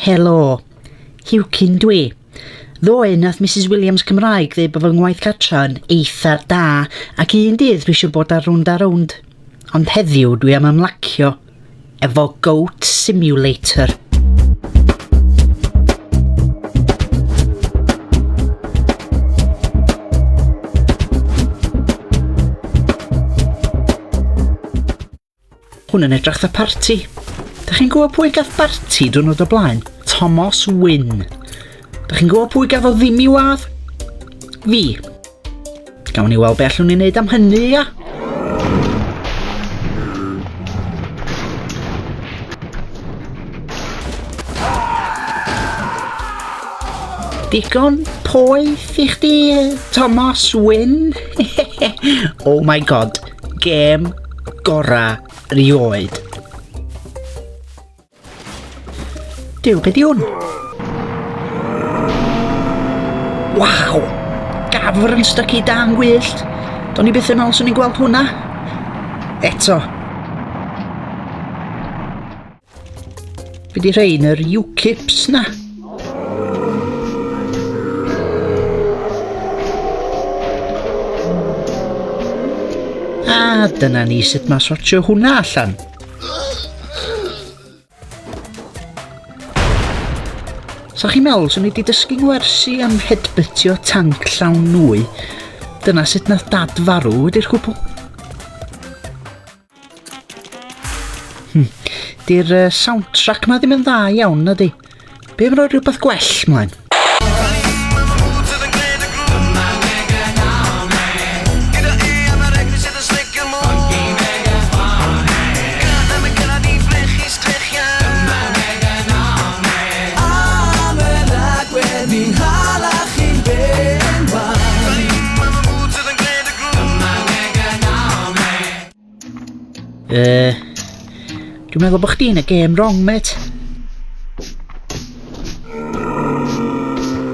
Helo. Huwcyn dwi. Ddoe nath Misus Williams Cymraeg ddeud bod fy ngwaith cartra yn eitha da ac un dydd dwi eisiau bod ar Rownd a Rownd. Ond heddiw dwi am ymlacio efo Goat Simulator. Hwn yn edrach 'tha parti. Da chi'n gwybod pwy gath barti diwrnod o blaen? Tomos Wyn. Da chi'n gwybod pwy gafodd ddim i wadd? Fi. Gawn ni weld be allwn ni wneud am hynny, ia? Digon poeth i chdi, Tomos Wyn? oh my god, gêm gora rioed. Duw, be di hwn? Waw! Gafr yn styc i dan gwyllt. Do'n i byth yn meddwl swn i'n gweld hwnna. Eto. Be di rhein yr UKIPs na? A dyna ni sut mae sortio hwnna allan. Sa chi'n meddwl swn i wedi dysgu ngwersi am headbuttio tanc llawn nwy? Dyna sut nath dad farw wedi'r cwbl. Hmm. Di'r uh, soundtrack ma ddim yn dda iawn, na di? Be am roi rhywbeth gwell mlaen? Uh, dwi'n meddwl bod chdi yn y gêm wrong, mate.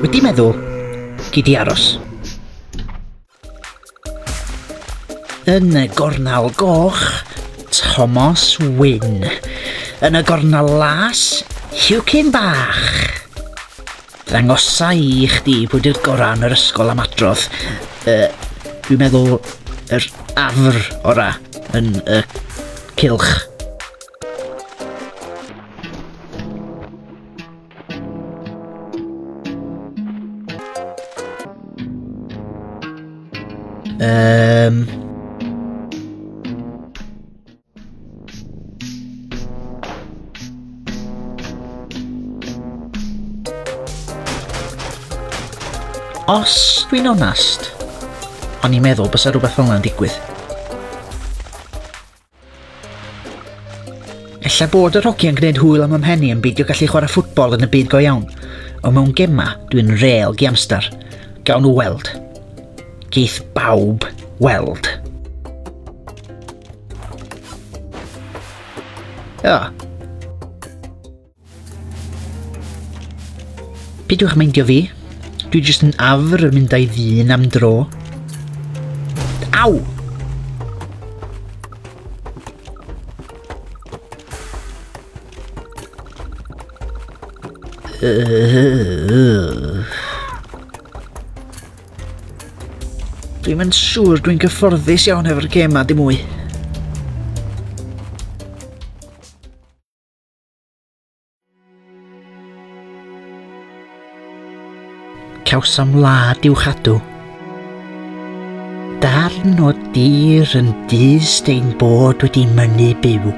Wedi meddwl, gyd i aros. Yn y gornel goch, Thomas Wyn. Yn y gornel las, Huwcyn Bach. Ddangosa i chdi pwy di'r gorau yn yr ysgol am adrodd. Uh, dwi'n meddwl yr afr ora yn y cylch. Um, Os dwi'n onast, o'n i'n meddwl bysa rhywbeth fel yna'n digwydd. Ella bod yr hogiau'n gwneud hwyl am 'y mhen i yn beidio gallu chwarae ffwtbol yn y byd go iawn, ond mewn gema dwi'n rêl giamstar. Gawn nhw weld. Geith bawb weld. O. Peidiwch meindio fi. Dwi jyst yn afr yn mynd â'i ddyn am dro. Aw! Uh. Dwi'm yn siŵr dwi'n gyfforddus iawn efo'r gêm ma dim mwy. Cawsom wlad i'w chadw. Darn o dir yn dyst ein bod wedi mynnu byw.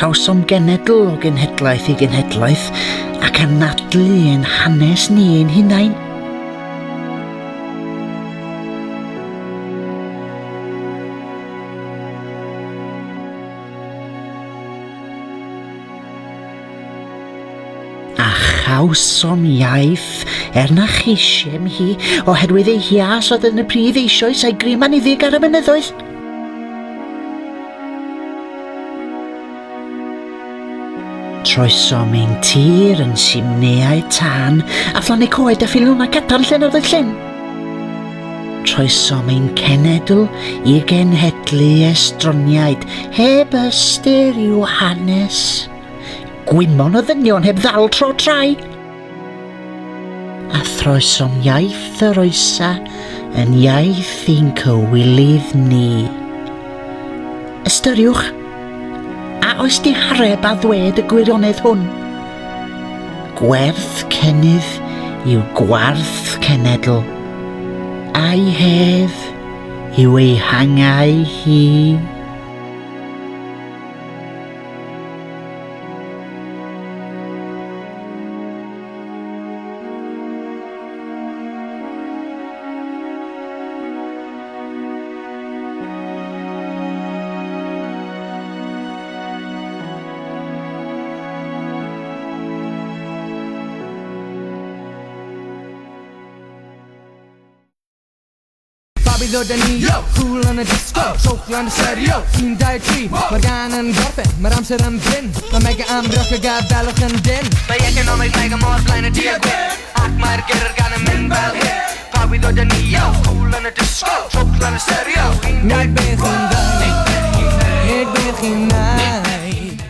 Cawsom genedl o genhedlaeth i genhedlaeth ac anadlu ein hanes ni ein hunain. A chawsom iaith, er na cheisiem hi, oherwydd ei hias oedd yn y pridd eisoes a'i grym anniddig ar y mynyddoedd. Troesom ein tir yn simneau tân a phlannu coed a ffilwnau cadarn lle nad oedd llyn. Troesom ein cenedl i genhedlu estroniaid heb ystyr i'w hanes. Gwymon o ddynion heb ddal tro trai. A throesom iaith yr oesa yn iaith i'n cywilydd ni. Ystyriwch, a oes dihareb a ddwed y gwirionedd hwn? Gwerth cennydd yw gwarth cenedl, a'i hedd yw ei hangau hi. Pawb i ddod â ni, yo! Cool yn y disco, trowch lan y stereo. 1, 2, 3, mae'r gan yn gorffen, mae'r amser yn brin. Mae mega am roc a gafelwch yn dyn. Mae economeg mega mor blaen y du a gwyn. Ac mae'r gyrru'r gan yn mynd fel hyn. Pawb i ddod â ni, yo! Cool yn y disco, trowch lan y stereo. 1, 2, 3, nid beth chi'n ddeud, nid beth chi'n neud.